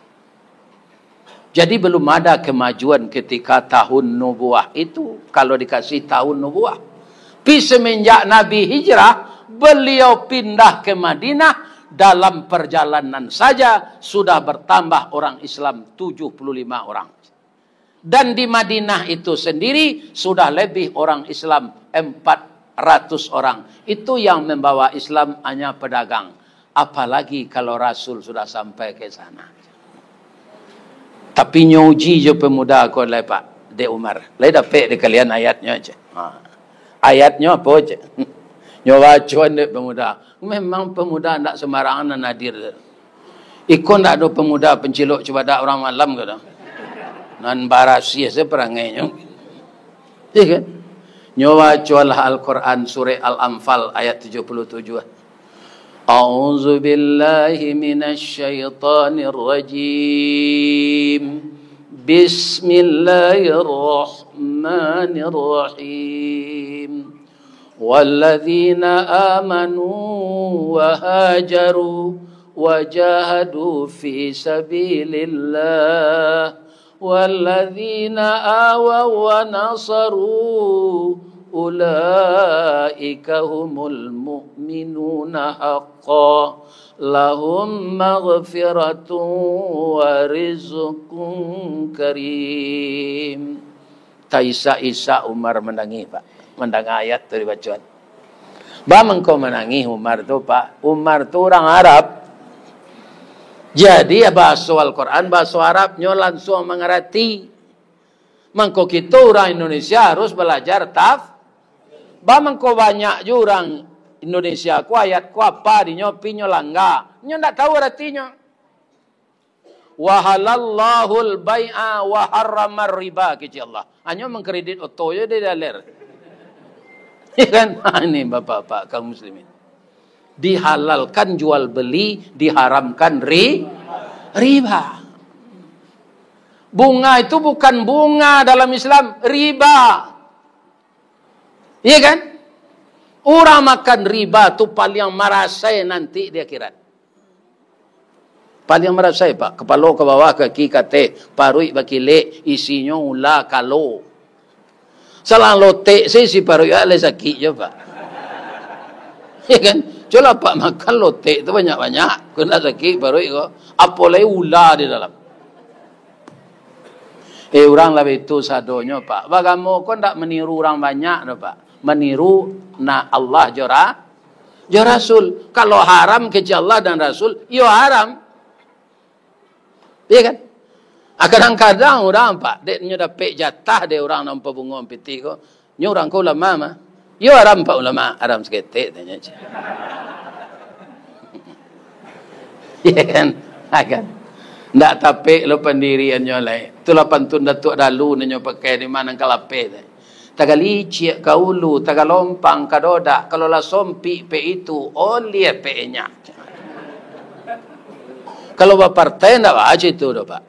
Jadi belum ada kemajuan ketika tahun nubuah itu, kalau dikasih tahun nubuah. Tapi semenjak Nabi hijrah, beliau pindah ke Madinah, dalam perjalanan saja sudah bertambah orang Islam tujuh puluh lima orang. Dan di Madinah itu sendiri sudah lebih orang Islam empat ratus orang. Itu yang membawa Islam hanya pedagang. Apalagi kalau Rasul sudah sampai ke sana. Tapi nyo uji jo pemuda ko lai, Pak, dek Umar. Lai dapek dek kalian ayatnyo, cek. Ha. Ayatnyo apo, cek? Nyo bacoan dek pemuda. Memang pemuda ndak sembarangan nan hadir. Iko ndak ado pemuda pencilok cubadak urang malam ko doh. Nan barasiah se perangainyo. Iya kan? Nyo bacolah Al-Quran surah Al-Anfal ayat tujuh puluh tujuh. A'udzu billahi minasy syaithanir rajim. Bismillahirrahmanirrahim. Walladzina amanu wa hajaru wa jahadu fi sabilillah, walladzina awaw wa nasaru, ulaika humul mu'minuna haqqan, lahum maghfiratun wa rizqun karim. Taisak-isak Umar mandangih, Pak. Mandanga ayat tu dibacoan. Ba mangko manangih Umar tu, Pak? Umar tu urang Arab. Jadi, ya, bahaso Al-Quran, bahaso Arab, nyo lansuang mangarati. Mangko kito urang Indonesia harus balajar taf-, ba mangko banyak jo urang Indonesia ko ayat ko apa dinyo, pi nyo langga. Nyo ndak tahu aratinyo. Wa halallahul bai'a wa harramar riba, kecek Allah. Hanyo mangkredit oto je di daler. Ya kan? Ha, ini bapak-bapak kaum muslimin. Dihalalkan jual beli, diharamkan ri-, riba. Bunga itu bukan bunga dalam Islam, riba. Iya kan? Urang makan riba tu paliang marasai nanti di akhirat. Paliang marasai, Pak. Kapalo ka bawah, kaki ka ateh, paruik bakilek, isinyo ula kalo. Salang lotek se isi paruik, ah, lai sakik jo, Pak. Ya kan? Cubolah, Pak, makan lotek tu banyak-banyak. Ko ndak sakik paruik ko. Apo lai ula di dalam. Eh, urang lah baitu sadonyo, Pak. Baagamo ko ndak maniru urang banyak doh, Pak. Maniru na Allah jo ra-, jo Rasul. Kalau haram kecek Allah dan Rasul, iyo haram. Iya kan? Ah, kadang-kadang urang, Pak, dek nyo dapek jatah dek urang nan pabungo pitih ko, nyo urang ko ulama mah. Yo haram, Pak, ulama, haram saketek, tanyo. Iya kan? Ha, kan? Ndak tapek lo pandiriannyo lai. Itulah pantun Datuak Dalu nan nyo pakai di ma nan ka lapeh tu. Tagalicik ka ulu, tagalompang ka dodak, kalau lah sompik pek itu, oliah pek inyak. Kalau bapartai, ndak baa cito doh, Pak.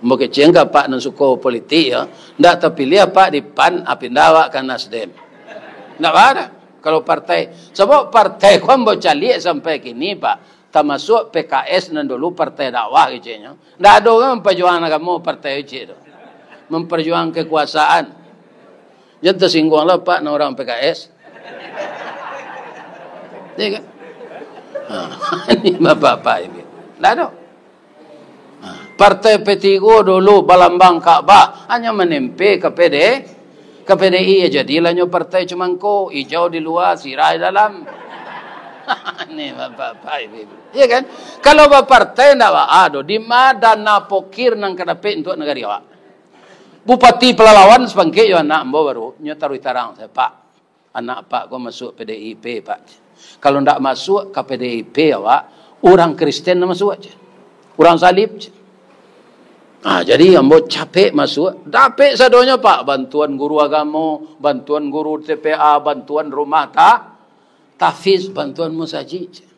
Ambo kecek ka Apak nan suko politik, yo. Ndak tapiliah Apak di PAN, ah, pindah awak ka Nasdem. Ndak baa doh. Kalau partai, sabab partai ko ambo caliak sampai kini, Pak. Tamasuak P K S nan dulu partai dakwah keceknyo. Ndak ado kan mampajuangan agamo partai kecek tu. Mampajuangan kekuasaan. Jan tasingguang lah, Pak, nan urang P K S. Iya kan? Ha, ini bapak-bapak ini. Ndak ado. Ha, Partai P tiga dulu balambang Ka'bah, hanyo manempe ka P D, ka P D I, ya jadilah nyo partai cumangko, ijau di lua, sirah di dalam. Ini bapak-bapak ini. Iya kan? Kalau bapartai ndak baa doh, di ma dana pokir nan ka dapek untuak nagari awak? Bupati Pelalawan sapangkek jo anak ambo baru, nyo taruih tarang, "Pak, anak Apak ko masuak P D I P, Pak. Kalau ndak masuak ka P D I P awak, urang Kristen nan masuak," cek. "Urang Salib," cek. Nah, jadi ambo capek masuak, dapek sadonyo, Pak. Bantuan guru agamo, bantuan guru T P A, bantuan rumah ta-, tahfiz, bantuan musajik, cek.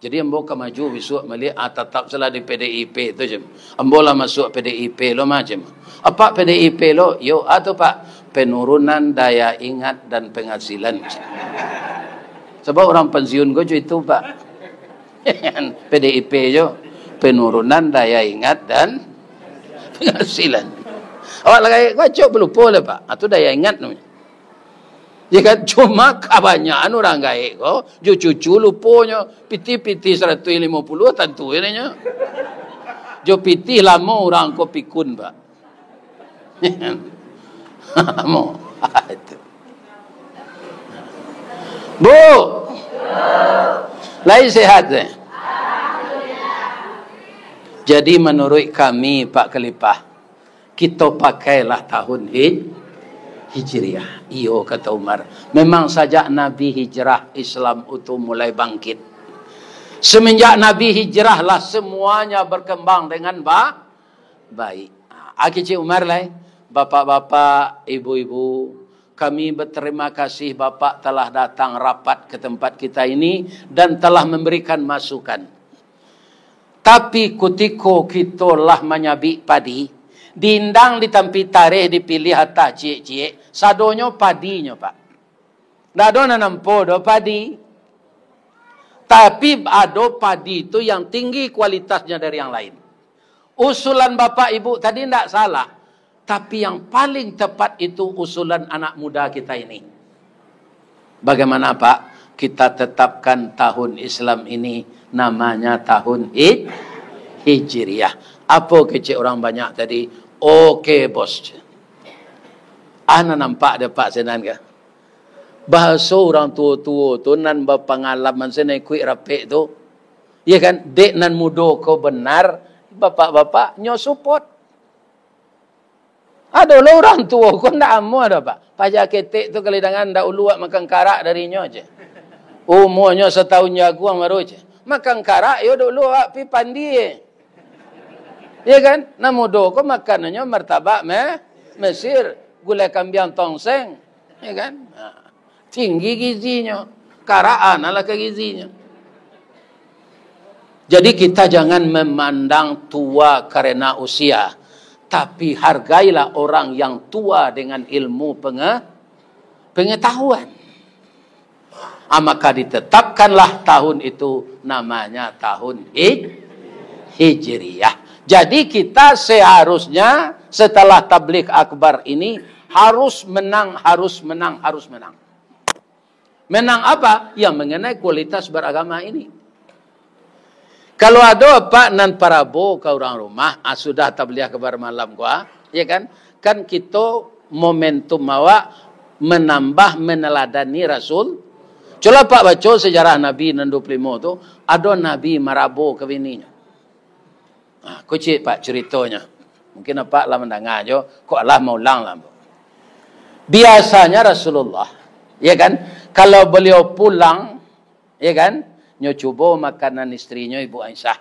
Jadi ambo ka maju bisuak maliek, ah, tatap salah di P D I P tu, cek. Ambo lah masuak P D I P lo mah, cek. "Apak P D I P lo?" "Yo, a tu, Pak, penurunan daya ingat dan penghasilan," cek. Sabab urang pensiun ko jo itu, Pak. P D I P jo, penurunan daya ingat dan penghasilan. Awak lah gaek ko acok balupo lah, Pak. Ah, tu daya ingat namonyo. Ya kan? Cuma kabanyakan urang gaek ko, jo cucu luponyo, pitih-pitih saratuih limo puluah tantu inyo. Jo pitih lamo urang ko pikun, Pak. Lamo. Itu. Bu, lai sehat, eh? Jadi, manuruik kami, Pak Khalifah, kito pakailah tahun Hij-, Hijriah. Iyo, kata Umar, memang sajak Nabi hijrah, Islam itu mulai bangkit. Semenjak Nabi hijrah lah semuanya berkembang dengan ba-, baik. Ah, kecek Umar lai, bapak-bapak, ibu-ibu, kami berterima kasih Bapak telah datang rapat ke tempat kita ini dan telah memberikan masukan. Tapi kutiko kito lah manyabik padi, diindang di tampi tareh, dipiliah atah ciek-ciek, sadonyo padinyo, Pak. Ndak ado nan nampo doh padi. Tapi ado padi tu yang tinggi kualitasnya dari yang lain. Usulan bapak ibu tadi ndak salah. Tapi yang paling tepat itu usulan anak muda kita ini. Bagaimana, Pak? Kita tetapkan tahun Islam ini namanya tahun Hij-, Hijriah. Apo kecek urang banyak tadi? Oke, bos. Ana nampak dek Pak sinan ka? Bahaso urang tuo-tuo tu nan bapangalaman, sinan ikuik rapek tu. Iya kan? Dek nan mudo ko benar, bapak-bapak nyo support. Ado lo urang tuo ko ndak amuah doh, Pak. Paja ketek tu kali dangan ndak ulu awak makan karak dari inyo je. Umuanyo satahun jaguang baru je. Makan karak yo dulu awak pi pandi. Iya kan? Nan mudo ko makanannyo martabak me-, Mesir, gulai kambiang tongseng. Iya kan? Ha. Tinggi gizinyo. Karak an lah ka gizinyo. Jadi, kita jangan memandang tua karena usia, tapi hargailah orang yang tua dengan ilmu penge-, pengetahuan. Ah, maka ditetapkanlah tahun itu namanya tahun Hij-, Hijriah. Jadi, kita seharusnya setelah tabligh akbar ini harus menang, harus menang, harus menang. Menang apa? Ya, mengenai kualitas beragama ini. Kalau ado apak nan parabo ka urang rumah, ah, sudah tabligh akbar malam ko, ah, ya kan? Kan kito momentum awak menambah meneladani Rasul. Cubolah apak baco sejarah Nabi nan dua puluh limo tu, ado Nabi marabo ka bininyo. Nah, ko ciek, Pak, curitonyo. Mungkin apak lah mandanga jo, kok alah maulang lah, Pak. Biasanya Rasulullah, ya kan, kalau beliau pulang, ya kan, nyo cubo makanan istrinyo Ibu Aisyah.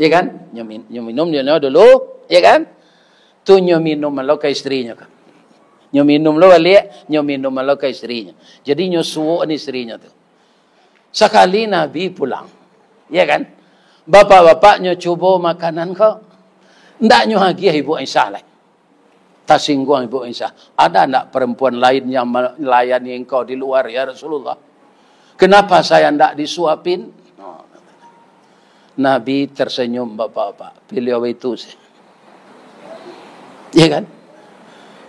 Ya kan? Nyo min-, nyo minum dulu, nyo dulu, ya kan? Tu nyo minum lo ka istrinyo, kan. Nyo minum lo baliak, nyo minum lo ka istrinyo. Jadi nyo suok ni istrinyo tu. Sakali Nabi pulang, ya kan? Bapak-bapak nyo cubo makanan ko, ndak nyo agiah Ibu Aisyah lai. Tasingguang Ibu Aisyah, "Ada ndak perempuan lain yang melayani engkau di luar, ya Rasulullah? Kenapa saya ndak disuapin?" Nabi tersenyum, bapak-bapak. Beliau itu sih. Iya kan?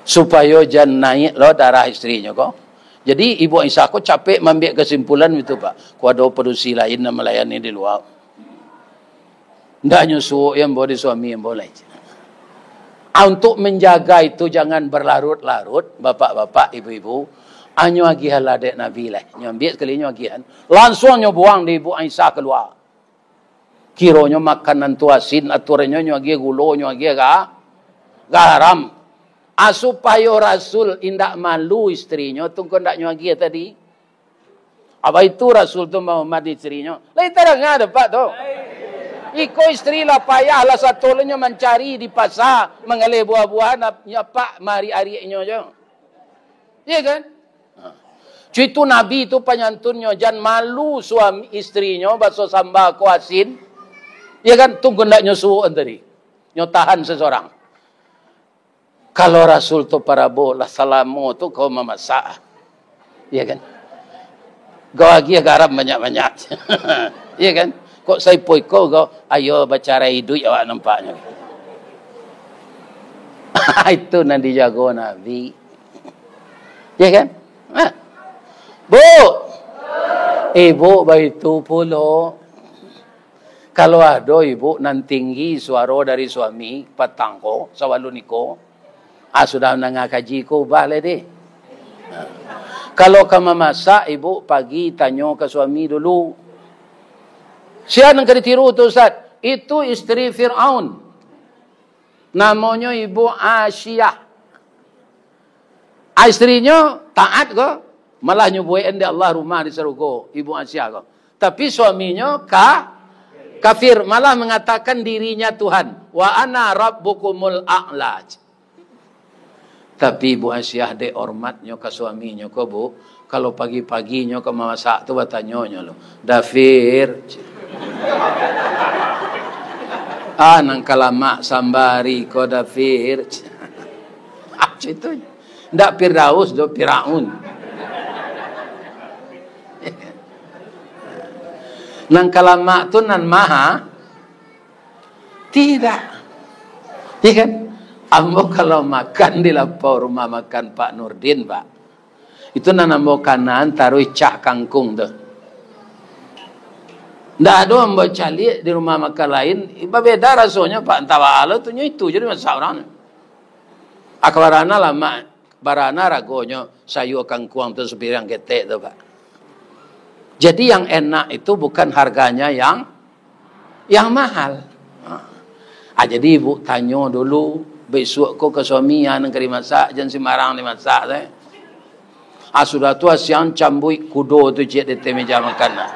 Supayo jan naik lo darah istrinyo ko. Jadi, Ibu Aisyah ko capek mambiak kesimpulan itu, Pak. Ko ado padusi lain nan malayani di luar. Ndak nyo suok yang bawa di suami yang bawa lai. Ah, untuk menjaga itu jangan berlarut-larut, bapak-bapak, ibu-ibu, anyo agiahlah dek Nabi lah. Nyo ambiak sekali nyo agiahan. Langsung nyo buang di Ibu Aisyah keluar. Kironyo makanan tu asin, aturannyo nyo agiah gulo, nyo agiah ga-, garam. Ah, supayo Rasul indak malu istrinyo, tu ko ndak nyo agiah tadi. Apa itu Rasul tu mahormati istrinyo? Lai tarang ado, Pak, tu. Iko istri lah payah, lah satolonyo mancari di pasa, manggaleh buah-buahan, ap-, nyo, Pak, marik-ariknyo jo. Iya kan? Ha. Cuitu Nabi tu panyantunnyo, jan malu suami istrinyo, baso samba ko asin. Iya kan? Tunggu ndak nyo suok tadi. Nyo tahan sesorang. Kalau Rasul tu parabo lah salamo tu kau mamasak. Iya kan? Kau agiah garam banyak-banyak. Iya kan? Kok saipo iko kau, ayo bacarai iduik awak nampaknyo. Itu nan dijago Nabi. Ya kan? Nah. Bu, ibu baitu pulo. Kalau ado ibu nan tinggi suaro dari suami, patang ko, sabalun iko, ah, sudah mandanga kaji ko, ubah lai deh. Nah. Kalau ka mamasak, ibu pagi tanyo ka suami dulu. Sia nan ka ditiru tu, Ustaz? Itu istri Fir'aun. Namonyo Ibu Asiah. Istrinyo taat ko, malah nyubuikan dek Allah rumah di sarugo, Ibu Asiah ko. Tapi suaminyo ka-, kafir, malah mangatakan dirinya Tuhan. "Wa ana rabbukumul a'la." Tapi Ibu Asiah dek hormatnyo ka suaminyo ko, Bu, kalau pagi-paginyo ka mamasak tu batanyo nyo lo, "Dafir." "Ah, nan ka lamak sambari ko, Dafir." Ah, itu. Ndak Firdaus do, Firaun. Nan ka lamak tu nan maha Tidak. Iya kan? Ambo kalau makan di lapau rumah makan Pak Nurdin, Pak, itu nan ambo kanaan taruih cah kangkung tu. Ndak ado ambo caliak di rumah makan lain, babeda rasonyo, Pak. Antah baa lo tu, nyo itu je dimasak urang. Aka barana lamak, barana ragonyo sayua kangkuang tu sapiriang ketek tu, Pak. Jadi yang enak itu bukan harganya yang, yang mahal. Ha. Ah, jadi ibu tanyo dulu, bisuak ko ka suami, ah, nan ka dimasak, jan simbarang dimasak, teh. Ah, sudah tu, ah, siang cambuik kudo tu ciek di ateh meja makan, ah.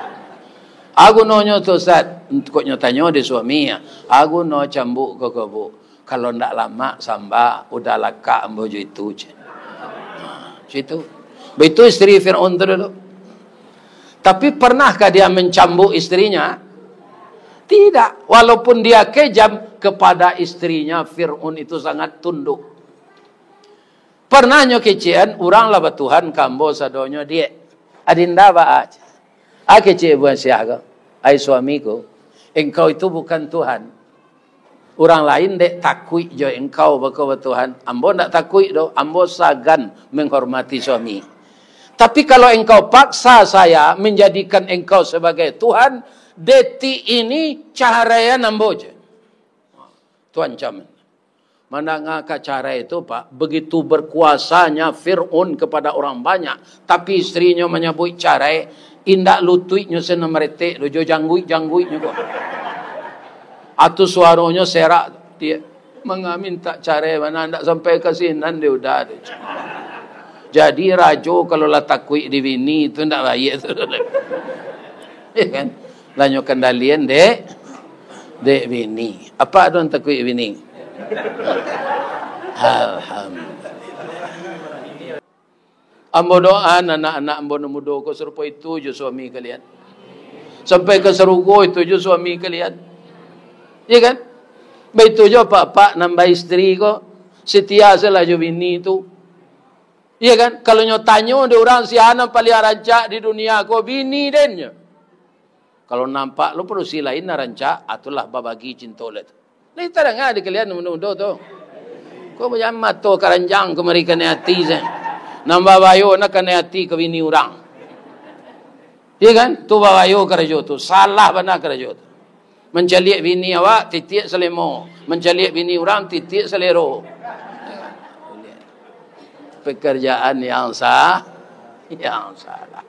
Ah, gunonyo tu, Ustaz? Kok nyo tanyo di suami, ah. Ah, guno cambuik ko, ko, Bu. Kalau ndak lamak samba, udah lakak ambo jo itu, ceh. Nah, situ. Baitu isteri Fir'aun tu dulu. Tapi pernahkah dia mencambuk istrinya? Tidak. Walaupun dia kejam kepada istrinya, Fir'aun itu sangat tunduk. Pernah nyo kecekan, urang lah batuhan ka ambo sadonyo, "Diak, adinda baa?" Ah, kecek Ibu Asiah ko, "Ai suamiku, engkau itu bukan Tuhan. Urang lain dek takuik jo engkau bako batuhan. Ambo ndak takuik doh, ambo sagan menghormati suami. Tapi kalau engkau paksa saya menjadikan engkau sebagai Tuhan, detik ini caraian ambo je." Tu ancaman. Mandanga ka carai tu, Pak, begitu berkuasanya Fir'aun kepada orang banyak, tapi istrinyo manyabuik carai, indak lutuiknyo se nan maretek doh, jo jangguik-jangguiknyo ko. Atu suaronyo serak, dia, "Manga mintak carai bana, ndak sampai ka sinan dia udah tu." Jadi, rajo kalau lah takuik di bini tu, ndak baiak tu. Ya kan? Lah nyo kendalian dek, dek bini. Apak tu nan takuik bini? Alhamdulillah. Ambo doaan anak-anak ambo nan mudo ko sarupo itu jo suami kalian. Sampai ka sarugo itu jo suami kalian. Iya kan? Baitu jo apak-apak nan baistri ko, setia sajolah jo bini tu. Iya kan? Kalau nyo tanyo dek urang, sia nan paliang rancak di dunia ko, bini den nyo. Kalau nampak lo padusi lain nan rancak, ah, tu lah babagi cinto lah tu. Lai tadanga di kalian mudo-mudo tu. Ko jangan mato karanjang kamari kanai ati se. Nan babayo nak kanai ati ka bini urang. Iya kan? Tu babayo karajo tu. Salah bana karajo tu. Mancaliak bini awak, titiak salemo. Mancaliak bini urang, titiak salero. Pekerjaan yang sa-, yang salah.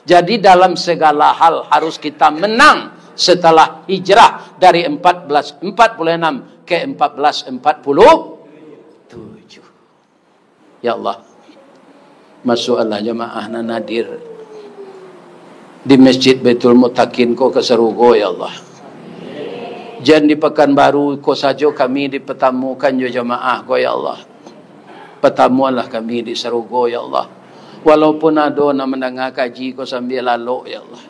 Jadi, dalam segala hal harus kita menang setelah hijrah dari empat belas empat puluh enam ke empat belas empat puluh tujuh. Ya Allah, masuakkanlah jamaah nan hadir di Masjid Baitul Mutakin ko ka sarugo, ya Allah. Jan di Pakanbaru ko sajo kami dipatamukan jo jamaah ko, ya Allah. Patamuanlah kami di sarugo, ya Allah. Walaupun ado nan mandanga kaji ko sambia lalok, ya Allah.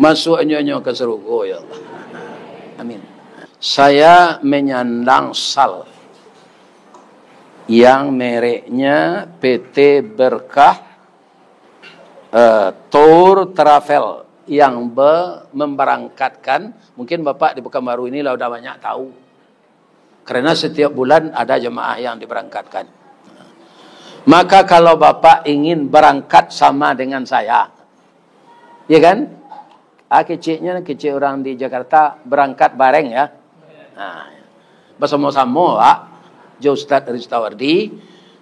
Masuaknyo nyo ka sarugo, ya Allah. Amin. Saya menyandang sal yang mereknya P T Berkah, eh, Tour Travel yang be-, memberangkatkan. Mungkin Bapak di Pekanbaru ini lah udah banyak tahu. Karena setiap bulan ada jemaah yang diberangkatkan. Maka kalau Bapak ingin berangkat sama dengan saya, ya kan? Ah, keceknya, kecek orang di Jakarta, berangkat bareng ya. Nah, bersama-sama, Pak, jo Ustaz Ristawardi,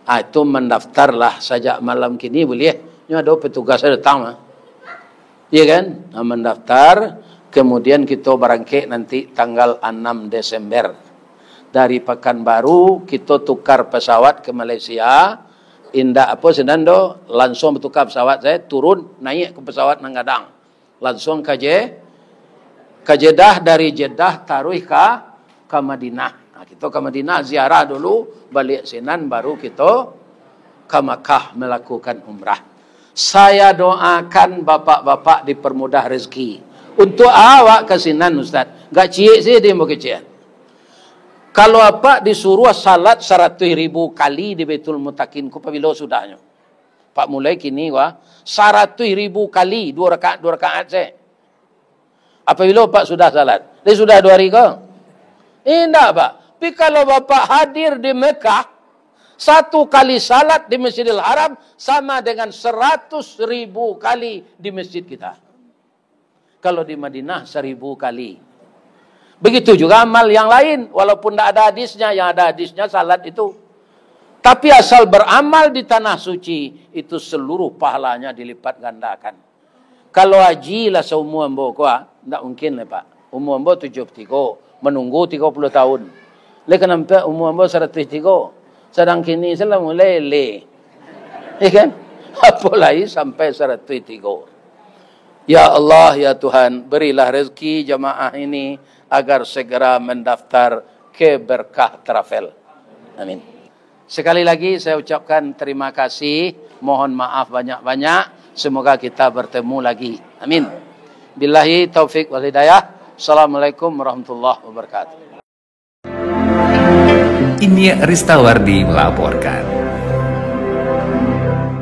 ah, itu mendaftarlah sajak malam kini boleh. Nyo ado petugas datang mah. Iya kan? Nah, mendaftar, kemudian kita barangkek nanti tanggal enam Desember. Dari Pekanbaru, kita tukar pesawat ke Malaysia. Indak apa sinan doh, langsung bertukar pesawat saya, turun, naik ke pesawat nan gadang. Langsung ka Je-, ka Jeddah, dari Jeddah taruih ka, ka Madinah. Nah, kita ka Madinah ziarah dulu, balik sinan baru kita ka Makkah melakukan umrah. Saya doakan bapak-bapak dipermudah rezeki. Untuk awak ka sinan, Ustaz, gak ciek sih dia mau kecil. Kalau apak disuruh salat saratus ribu kali di Baitul Mutakin, ko pabilo sudahnyo? Pak mulai kini, wah, saratus ribu kali, dua rakaat, dua rakaat se. Apabilo Pak sudah salat? Dia sudah dua hari ko? Indak, Pak. Tapi kalau Bapak hadir di Mekah, satu kali salat di Masjidil Haram sama dengan seratus ribu kali di masjid kita. Kalau di Madinah, seribu kali. Begitu juga amal yang lain, walaupun ndak ada hadisnya, yang ada hadisnya salat itu. Tapi asal beramal di tanah suci, itu seluruh pahalanya dilipat gandakan. Kalau haji lah seumur ambo ko, ah, ndak mungkin lah, Pak. Umur ambo tujuh puluh tiga, menunggu tiga puluh tahun. Lah ka nampak umur ambo saratus tiga, sadang kini se lah mulai le. Ya kan? Apolai sampai saratus tiga. Ya Allah, ya Tuhan, berilah rezeki jamaah ini agar segera mendaftar ke Berkah Travel. Amin. Sekali lagi saya ucapkan terima kasih, mohon maaf banyak-banyak. Semoga kita bertemu lagi. Amin. Billahi taufik wal hidayah. Assalamualaikum warahmatullahi wabarakatuh. Inyiak Ristawardi melaporkan.